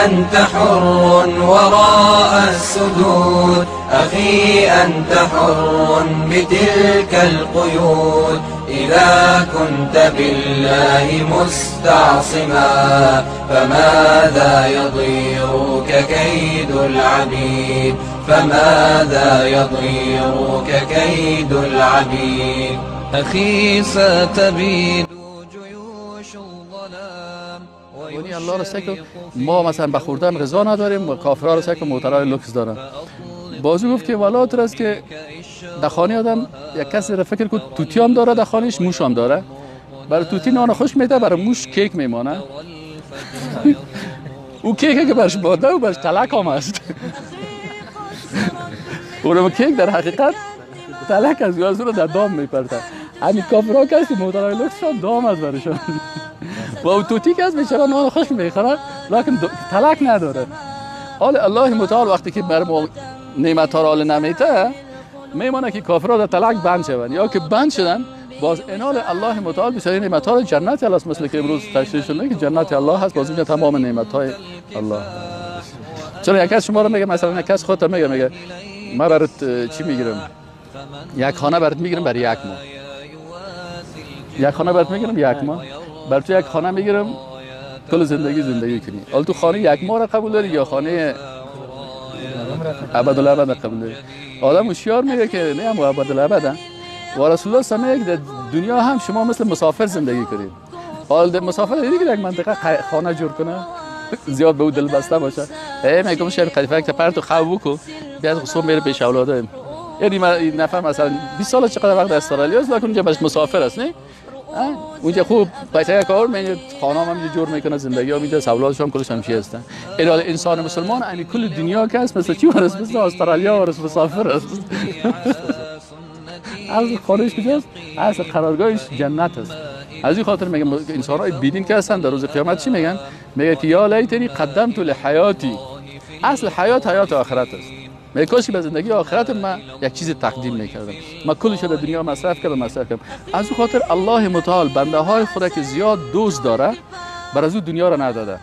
أنت حر وراء السدود، أخي أنت حر بتلك القيود، إذا كنت بالله مستعصما فماذا يضيرك كيد العبيد، فماذا يضيرك كيد العبيد. أخي ستبيد جيوش الظلام. یعنی الله را سکو ما مثلا به خوردن غذا نداریم و کافرها را سکو موترهای لوکس دارن. بازو گفت که والا تر است که در خانه آدم یک کسی را فکر کن توتی هم داره در خانهش، موش هم داره. برای توتی نان خشک میده، برای موش کیک میمانه. او کیک که برش باده و برش تلک هم است. اونم کیک در حقیقت تلک از او رو در دام میپرده. همین کافرها کسی موترهای لوکس هم دام است برشان. و او توتی که از بیچاره نان خشک میخوره لکن تلک نداره. حال الله متعال وقتی که بر ما نعمت ها را حال نمیته میمانه که کافرها در تلک بند شوند یا که بند شدن باز انال الله متعال بسیاری نعمت ها را جنت الله است، مثل که امروز تشریح شده که جنت الله هست، باز اینجا تمام نعمت های الله. چون یک کس شما رو میگه، مثلا یک کس خودت میگه من برات چی میگیرم، یک خانه برات میگیرم برای یک ماه، یک خانه برات میگیرم یک ماه، برات یک خانه میگیرم کل زندگی کنی. حالا تو خانه یک ماه را قبول داری یا خانه ابدالابد قبول داری؟ آدم هوشیار میگه که نه هم ابدالابد. و رسول الله صلی الله علیه و دنیا هم شما مثل مسافر زندگی کنید. حال مسافر دیدی که یک منطقه خانه جور کنه زیاد به او دل بسته باشه، ای میگم شب قلیفه که پرتو خو بکن بیاد صبح میره پیش اولاده. یعنی این نفر مثلا 20 سال چقدر وقت استرالیا است، لکن اونجا بس مسافر است، نه اونجا خوب پیسه کار میکنه، خانه هم اینجا جور میکنه، زندگی هم اینجا، اولادش هم کلش همچی هستن. این انسان مسلمان یعنی کل دنیا که است مثل چی ورس، مثل استرالیا ورس مسافر است. از خانهش کجاست؟ از قرارگاهش جنت است. از این خاطر میگم انسان های بیدین که هستن در روز قیامت چی میگن؟ میگه که یا لیتنی قدمت لحیاتی. اصل حیات حیات آخرت است. میگه کاشی به زندگی آخرت من یک چیز تقدیم میکردم، من کلش در دنیا مصرف کردم. از او خاطر الله متعال بنده های خدا که زیاد دوست داره بر از او دنیا را نداده.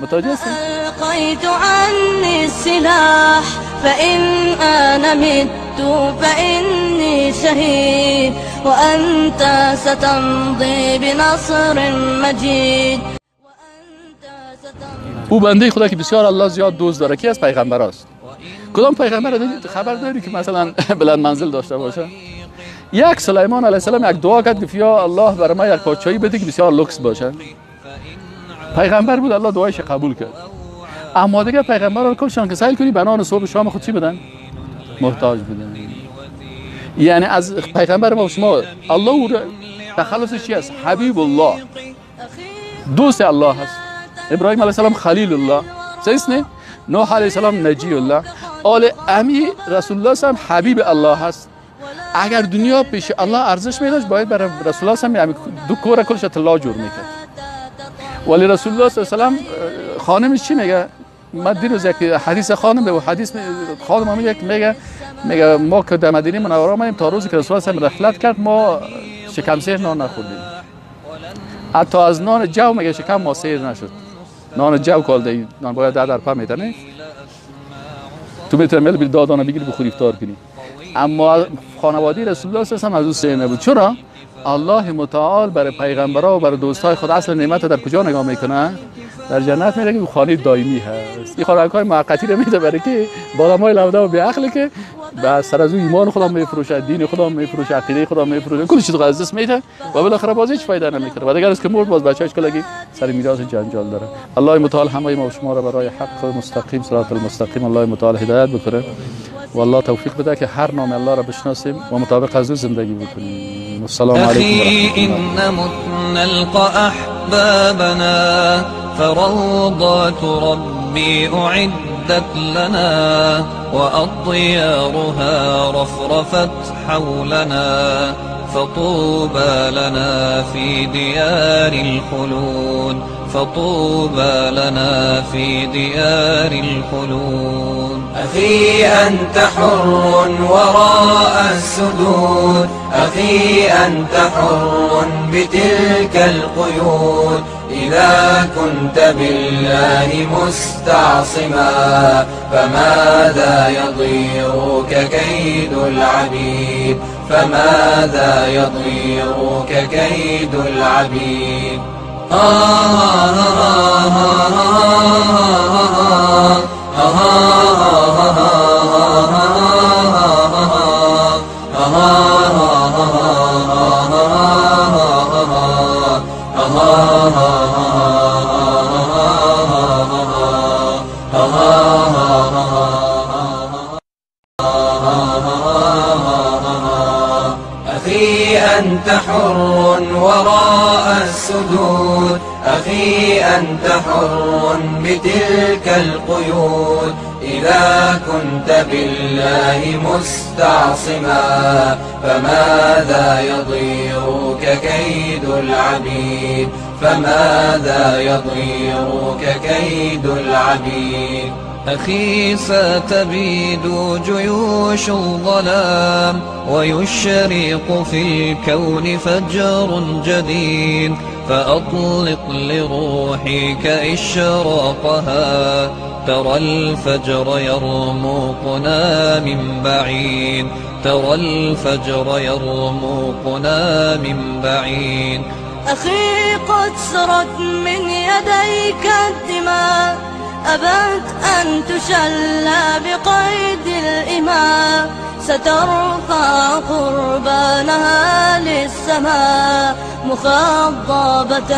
متوجه هستی؟ ألقيت عني السلاح فإن أنا مت فإني شهيد وأنت ستمضي بنصر مجيد. او بنده خدا که بسیار الله زیاد دوست داره کی از پیغمبر است؟ کدام پیغمبر خبر داری که مثلا بلند منزل داشته باشه؟ یک سلیمان علیه السلام یک دعا کرد که یا الله برای ما یک پادشاهی بده که بسیار لوکس باشه. پیغمبر بود، الله دعایش قبول کرد. اما دیگه پیغمبر رو کلشان که سیل کنی بنان صبح شام خود چی بدن؟ محتاج بودن. یعنی از پیغمبر ما شما الله او تخلصش چی است؟ حبیب الله، دوست الله هست. ابراهیم علیه السلام خلیل الله، صحیح نه؟ نوح علیه السلام نجی الله، آل امی رسول الله سم حبیب الله هست. اگر دنیا پیش الله ارزش میداشت باید برای رسول الله سم دو کوره کلش طلا جور میکرد. ولی رسول الله صلی الله علیه و سلم خانمش چی میگه؟ ما دیروز یک حدیث خانم به حدیث خانم هم میگه، میگه ما که در مدینه منوره آمدیم تا روزی که رسول الله صلی رحلت کرد ما شکم سیر نان نخوردیم. حتی از نان جو میگه شکم ما سیر نشد. نان جو کالده نان باید در پا میتنه تو میتونی میل دادانه بگیری بخوری افطار کنی. اما خانواده رسول الله صلی الله علیه و از او سیر نبود. چرا؟ الله متعال برای پیغمبرها و برای دوستای خود اصل نعمت در کجا نگاه میکنه؟ در جنت میره که خانه دائمی هست. این خوراک‌های موقتی رو میده برای که آدمای لوده و بی‌عقل که به سر از او ایمان خدا میفروشه، دین خدا میفروشه، عقیده خدا میفروشه، کل چیز از دست میده و بالاخره باز هیچ فایده نمیکنه. و دیگر از که مرد باز بچه‌اش کلگی سر میراث جنجال داره. الله متعال همه ما و شما را برای حق مستقیم، صراط المستقیم الله متعال هدایت بکنه و الله توفیق بده که هر نام الله را بشناسیم و مطابق از او زندگی بکنیم. السلام علیکم و رحمت الله. اخی ان مت نلقى احبابنا فروضات ربي اعدت لنا واضيارها رفرفت حولنا فطوبى لنا في ديار الخلود فطوبى لنا في ديار الخلود. أخي أنت حر وراء السدود، أخي أنت حر بتلك القيود، إذا كنت بالله مستعصما فماذا يضيرك كيد العبيد، فماذا يضيرك كيد العبيد. أخي أنت حر وراء السدود، أخي أنت حر بتلك القيود، إذا كنت بالله مستعصما فماذا يضيرك كيد العبيد، فماذا يضيرك كيد العبيد. أخي ستبيد جيوش الظلام ويشرق في الكون فجر جديد، فأطلق لروحك إشراقها ترى الفجر يرمقنا من بعيد، ترى الفجر يرمقنا من بعيد. أخي قد سرت من يديك الدماء، أبت أن تشلى بقيد الإماء، سترفع قربانها للسماء مخضبة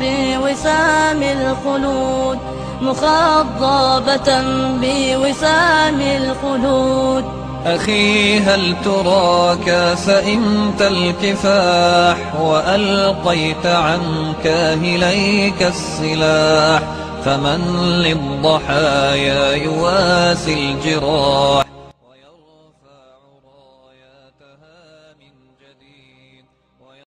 بوسام الخلود، مخضبة بوسام الخلود. أخي هل تراك سئمت الكفاح وألقيت عن كاهليك السلاح، فمن للضحايا يواسي الجراح.